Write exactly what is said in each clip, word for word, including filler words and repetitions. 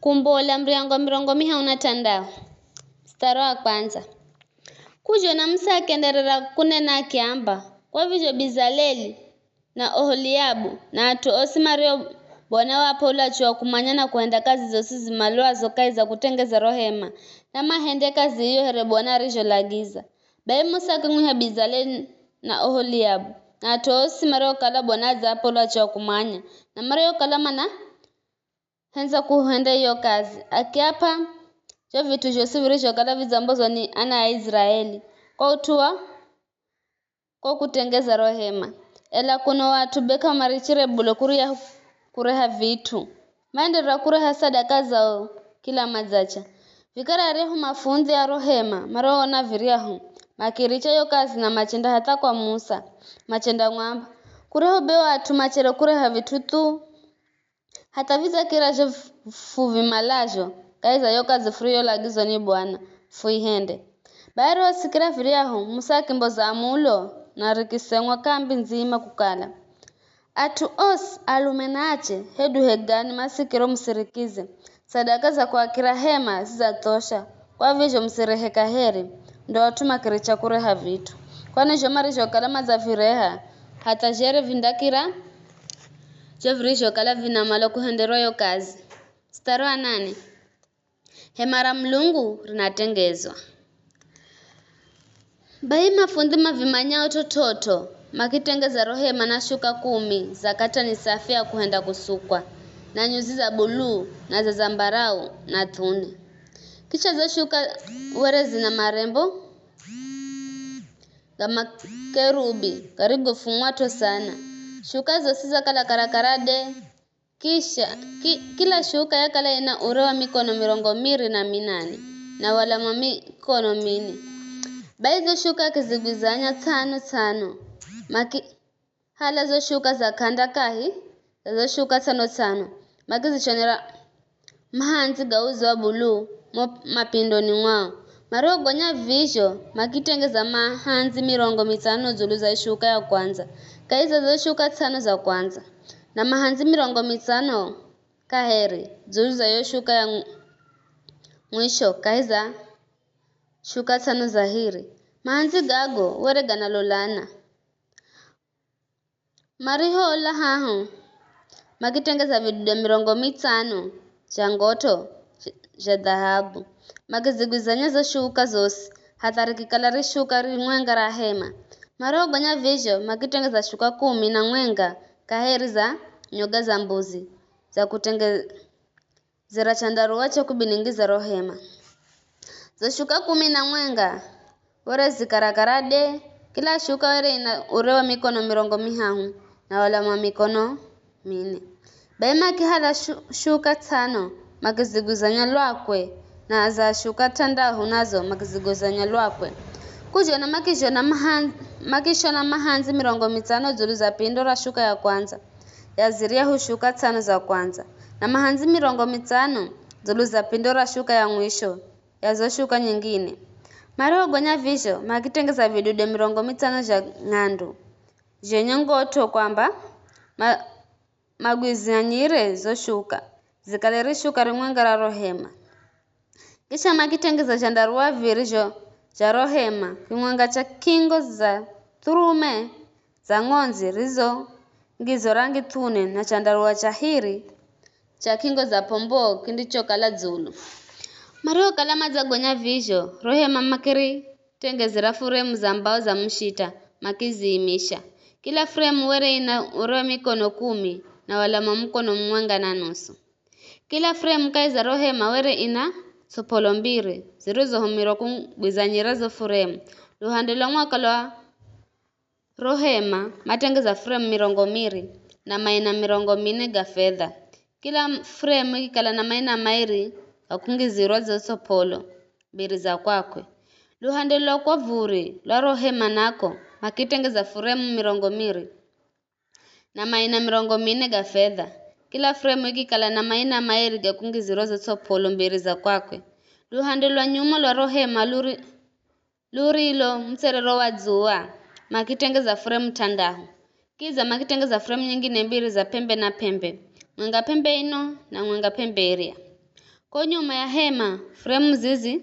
Kumbola muryango mirongo mihahu na tandau. Mstari wa kwanza. Kuzhona Musa akienderera kunena akiamba, kwa vizho Bizaleli na Oholiabu na at'u osi mario Bwana waap'a ulachu wa kumanya na kuhenda kazi zosi zimalwazo kahi za kutengeza ro hema, namahende kazi iyo here Bwana arizholagiza. Bai Musa akimwiha Bizaleli na Oholiabu na at'u osi mariokala Bwana adzaap'a ulachu wa kumanya, na mariokala mana hendza kuhenda iyo kazi, akiap'a zho vit'u zhosi virizhokala vidzambozwa ni ana a Iziraeli kwa ut'u wa ko kutengeza ro hema. Ela kuno at'u be k'amarichire bule kurya kureha vit'u, maenderera kureha sadaka zao kila madzacha. Vikara aryahu mafundzi a ro hema maroona viryahu, makiricha yo kazi na machenda hatha kwa Musa, machendamwamba, kureho be o at'u machere kureha vit'u thu, hatha vidzakira zho fuvimalazho kahi za yo kazi furiyolagizwa ni Bwana fuihende. Bai arihosikira viryahu, Musa akimboza amulo na rikisemwa kambi ndzima kukala, at'u osi, alume na ache, hedu hegani masikiro musirikize, sadaka za kuakira hema zidzathosha, kwa vizho musirehe kaheri, ndo at'u makiricha kureha vit'u. Kwani zho marizhokala madzavireha hatha zhere vindakira zho virizhokala vinamalwa kuhenderwa yo kazi. Mstari wa nane. Hema ra Mulungu rinatengezwa. Bai mafundzi mavimanyao t'ot'ot'o makitengeza ro hema na shuka kumi za katani safi ya kuhenda kusukwa, na nyuzi za buluu na za zambarau na th'une. Kisha zo shuka were zina marembo ga makerubi garigofumwat'o sana. Shuka zosi zakala karakara de, kisha ki, kila shuka yakala ina ure wa mikono mirongo miri na minane, na walama wa mikono mine. Bai zo shuka akizigwizanya tsano tsano, makihala zo shuka za k'anda kahi za zo shuka tsano tsano, makizishonera mahandzi ga uzi wa buluu mo mapindoni mwao. Marihogonya vizho, makitengeza mahandzi mirongo mitsano dzulu za shuka ya kwandza kahi za zo shuka tsano za kwandza, na mahandzi mirongo mitsano kaheri dzulu za yo shuka ya mwisho kahi za shuka tsano za hiri. Mahandzi gago were ganalolana. Marihola haho, makitengeza vidude mirongo mitsano zha ngot'o zha dhahabu, makizigwizanya zo shuka zosi, hatha rikikala ri shuka rimwenga ra hema. Marihogonya vizho, makitengeza shuka kumi na mwenga kaheri za nyoga za mbuzi za kutenge zera chandarua cha kubiningiza ro hema. Zo shuka kumi na mwenga were zikarakara de, kila shuka were ina ure wa mikono mirongo mihahu na walama wa mikono mine. Bai makihala shu, shuka tsano makizigwizanya lwakwe, na za shuka tandahu nazo makizigwizanya lwakwe. Kuzhona makizhona mahan, makishona mahandzi mirongo mitsano dzulu za pindo ra shuka ya kwandza ya ziryahu shuka tsano za kwandza, na mahandzi mirongo mitsano dzulu za pindo ra shuka ya mwisho ya zo shuka nyingine. Marihogonya vizho, makitengeza vidude mirongo mitsano zha ng'andu zhenye ngot'o kwamba ma, magwizanyire zo shuka, zikale ri shuka rimwenga ra ro hema. Kisha makitengeza zhandarua viri zho zha ro hema, kimwenga cha kingo za thurume za ng'ondzi rizo ngizo rangi th'une, na chandarua cha hiri cha kingo za pomboo kindichokala dzulu. Mariokala madzagonya vizho, ro hema makiritengezera furemu za mbao za mushita, makiziimisha. Kila furemu were ina ure wa mikono kumi na walama wa mukono mumwenga na nusu. Kila furemu kahi za ro hema were ina tsopolo mbiri zirizohumirwa kugwizanyira zo furemu. Luhande lwa mwaka lwa ro hema matengeza furemu mirongo miri na maina mirongo mine ga fedha. Kila furemu ikikala na maina mairi ga kungizirwa zo tsopolo mbiri za kwakwe. Luhande lwa kwa vuri lwa ro hema nako makitengeza furemu mirongo miri na maina mirongo mine ga fedha, kila furemu ikikala na maina mairi ga kungizirwa zo tsopolo mbiri za kwakwe. Luhande lwa nyuma lwa ro hema luri, lurilo mutserero wa dzuwa, makitengeza furemu tandahu. Kidza makitengeza furemu nyingine mbiri za p'embe na p'embe, mwenga p'embe ino na mwenga p'embe irya. Ko nyuma ya hema, furemu zizi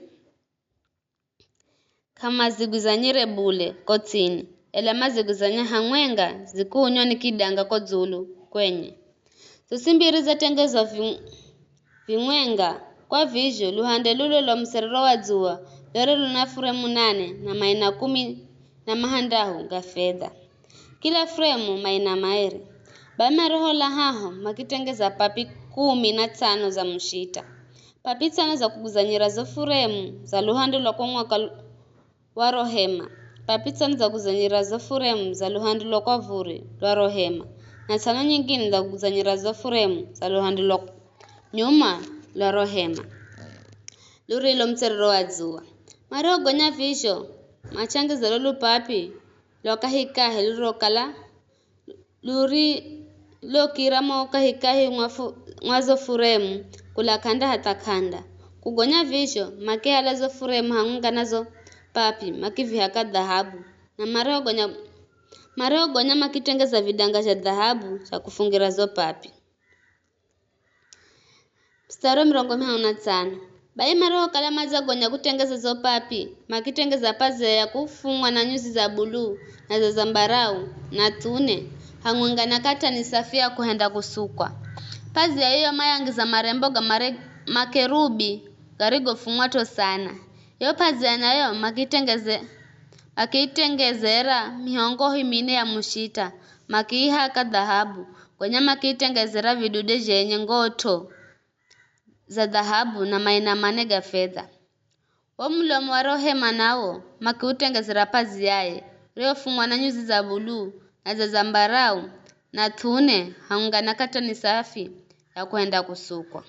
k'amazigwizanyire bule ko ts'ini, ela mazigwizanya hamwenga zikunywa ni kidanga ko dzulu kwenye. Zosi mbiri zatengezwa vi-, vimwenga. Kwa vizho, luhande lulo lwa muserero wa dzuwa lwere luna furemu nane na maina kumi na mahandahu ga fedha. Kila furemu maina mairi. Bai maroho la haho makitengeza papi kumi na tsano za mushita. Papi tsano za kuguzanyira zo furemu za luhande lwa kwa mwaka lu-, wa ro hema. Papi tsano za kuguzanyira zo furemu za luhande lwa kwa vuri lwa ro hema. Na tsano nyingine za kuguzanyira zo furemu za luhande lwa nyuma lwa ro hema. Lurilo muserero wa dzuwa. Maroho gonya vizho, machangeza lo lupapi lwa kahikahi lurokala lurilokira mo kahikahi mwa fu-, mwa zo furemu, kula k'anda hatha k'anda. Kugonya vizho, makihala zo furemu hamwenga na zo papi, makiviha ka dhahabu. Na maroho gonya, maroho gonya makitengeza vidanga zha dhahabu zha kufungira zo papi. Mstari wa mirongo mihahu na tsano. Bai marihokala madzagonya kutengeza zo papi, makitengeza pazia ya kufungwa na nyuzi za buluu na za zambarau na thune, hamwenga na katani safi ya kuhenda kusukwa. Pazia iyo mayangiza marembo ga mare-, makerubi garigofungwa to sana. Yo pazia nayo makitengeze-, makiitengezera mihongohi mine ya mushita, makiihaka dhahabu, gonya makiitengezera vidude zhenye ngot'o za dhahabu na maina mane ga fedha. Wo mulomo wa ro hema nawo makiutengezera paziaye, riofungwa na nyuzi za buluu na za zambarau na thune, hamwenga na katani safi ya kuhenda kusukwa.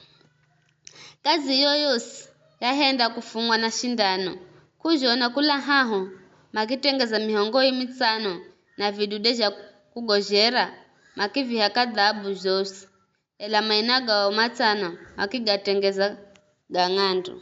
Kazi iyo yosi yahenda kufungwa na shindano. K'uzhona kula haho, makitengeza mihongohi mitsano na vidude zha kugozhera, makiviha ka dhahabu zhosi, ela maina gao matsano makigatengeza ga ng'andu.